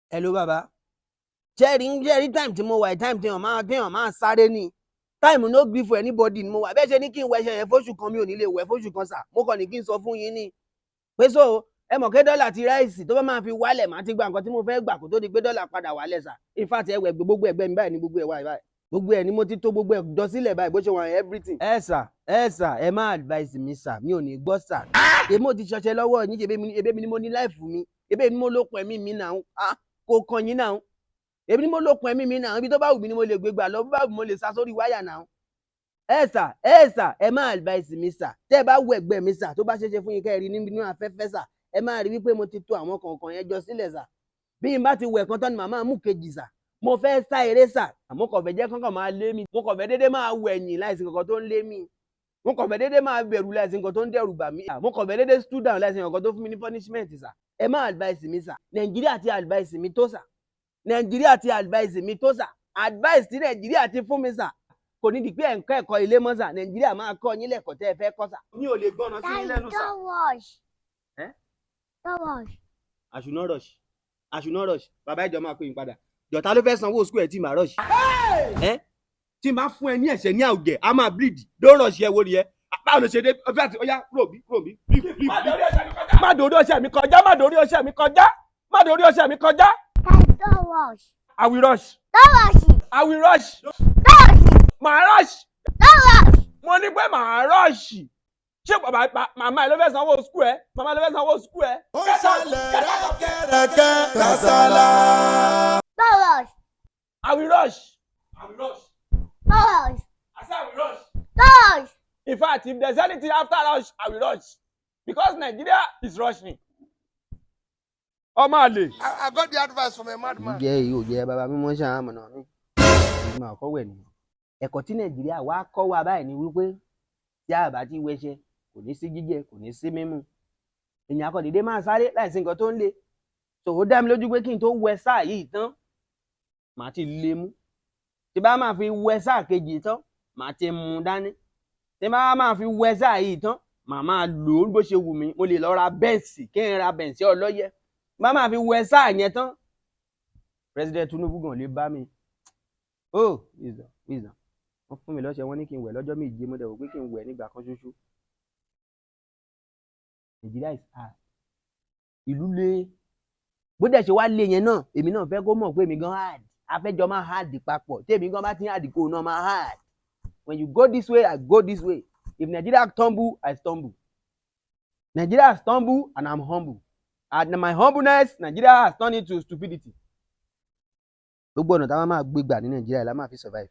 Hello, bàbá. Ṣẹ́ẹ̀rí time tí mo wà, time tí wọ́n máa sáré ni. Time no gree for anybody ni mo wà. Bẹ́ẹ̀ ṣe ní kí n wẹṣẹ yẹn fóṣù kan, mi ò ní lè wẹ̀ fóṣù kan, sir. Mo kàn ní kí n sọ fún yín ni pé so ẹ mọ̀ pé dọ́là ti rise, tó bá máa fi wálẹ̀, máa ti gba nǹkan tí mo fẹ́ gbà kó tó di pé dọ́là padà wálẹ̀, sir. In fact, ẹ wẹ̀ gbogbo ẹgbẹ́ mi báyìí ní gbogbo ẹ̀ wá báyìí, gbogbo ẹ̀ ni mo ti tó gbogbo ẹ̀ jọ sílẹ̀ báyìí bó ṣe wà, everything. Ẹ sir, ẹ sir, ẹ má advice mi, sir, mi ò ní gbọ́, sir. Èmi ò ti ṣọṣẹ lọ́wọ́ yín. Ṣebí mi ni mo ní life mi, ebí mi mo lókun ẹ̀mí mi náà. Ah, kò kàn yín náà. Èmi ni mo lókun ẹ̀mí mi náà. Ibi tó bá wù mí ni mo lè gbé gbà lọ, bó bá wù mí, mo lè sá sórí wáyà náà. Ẹ sir, ẹ sir, ẹ má advice mi, sir. Tẹ́ ẹ bá wù ẹ̀gbẹ́ mi, sir, tó bá ṣeéṣe fún yín kẹ́ ẹ rí nínú afẹ́fẹ́, sir, ẹ máa rí wípé mo ti to àwọn kọ̀ọ̀kan yẹn jọ sílẹ̀, sir. Bí n bá ti wẹ̀ kan tán ni màá máa mú kejì, sir. Mo fẹ́ sá eré, sir, àmọ́ kò fẹ́ jẹ́ kọ́kàn máa lé mi. Mo kàn fẹ́ dédé máa wẹ̀yìn láìsí kankan tó ń lé mi. Mo kàn fẹ́ dédé máa bẹ̀rù láìsí nǹkan tó ń dẹ̀rù bà mí. Mo kàn fẹ́ dédé stood down láìsí nǹkan tó fún mi ní punishment, sir. Ẹ má advice mi, sir. Nàìjíríà ti advice mi tó, sir. Nàìjíríà ti advice mi tó, sir. Advice tí Nàìjíríà ti fún mi, sir, kò ní di pé ẹ̀ ń kọ́ ẹ̀kọ́ ilé mọ́, sir. Nàìjíríà máa kọ́ yín lẹ́kọ̀ọ́ tẹ́ ẹ fẹ́ kọ́, sir. Mi ò lè gbọ́nà sí yín Daddy, lẹ́nu, sir. Don't rush. Eh? Don't rush. I should not rush. I should not rush. Bàbá ìjọ máa pè yín padà. Jọ̀tá ló fẹ́ sanwó school ẹ̀ tí màá rush. Ẹ tí n bá fún ẹ ní ẹ̀ṣẹ̀ ní àwùjẹ, a máa bleed. Don't rush ẹ wo ni ẹ. Báwo ló ṣe dé? Ọfẹ́ àti ọyá kúrò bí, kúrò bí. Má dòrí ọṣẹ mi kọjá, má dòrí ọṣẹ mi kọjá, má dòrí ọṣẹ mi kọjá. Daddy, don't rush. I will rush. Don't rush it. I will rush. Don't rush it. Màá rush. Don't rush. Mo ní pé màá rush. Ṣé bàbá màmá ẹ ló fẹ́ sanwó school ẹ? Màmá ẹ ló fẹ́ sanwó school ẹ? Ó ṣẹlẹ̀ rẹ́kẹ̀rẹ́kẹ́ kásálà. Don't rush. I will rush. I will rush. Don't rush. I say I will rush. Don't rush. In fact, if there's anything after rush, I will rush. Because Nigeria is rushing. Ọmọ àlè. I got the advice from a madman. Jíjẹ́ yìí ò jẹ́ bàbá mímọ́ ṣàmọ̀nà mi. Ìgbìmọ̀ àkọ́wẹ̀ nìyẹn. Ẹ̀kọ́ tí Nàìjíríà wá kọ́ wa báyìí ni wípé tí a bá ti wẹṣẹ, kò ní sí jíjẹ, kò ní sí mímu. Èèyàn akọ̀dédé máa sáré láìsí nǹkan tó ń le. Tó ó dá mi lójú pé kí n tó wẹ sáà yìí tán, màá ti lé mú. Tí bá máa fi wẹ sáà kejì tán, màá ti mú dání. Tí bá máa fi wẹ sáà yìí tán, màá máa lò ó bó ṣe wù mí. Mo lè lọ ra Benz, kí n ra Benz ọlọ́yẹ. Bá máa fi wẹ sáà yẹn tán, President Tinubu gan lè bá mi. Oh, wisdom, wisdom. Wọ́n fún mi lọ́ṣẹ, wọ́n ní kí n wẹ̀ lọ́jọ́ 7, mo dẹ̀ wò pé kí n wẹ̀ nígbà kan ṣoṣo. Nigeria is hard. Ìlú le. Bó dẹ̀ ṣe wá lé yẹn náà, èmi náà fẹ́ kó mọ̀ pé èmi gan hard. Afẹ́jọ́ máa hard papọ̀. Tí èmi gan bá ti ń hard, kó náà máa hard. When you go this way, I go this way. If Nigeria stumble, I stumble. Nigeria stumble and I'm humble. And my humbleness, Nigeria has turned into stupidity. Gbogbo ọ̀nà táwọn máa gbé gbà ní Nàìjíríà la máa fi survive.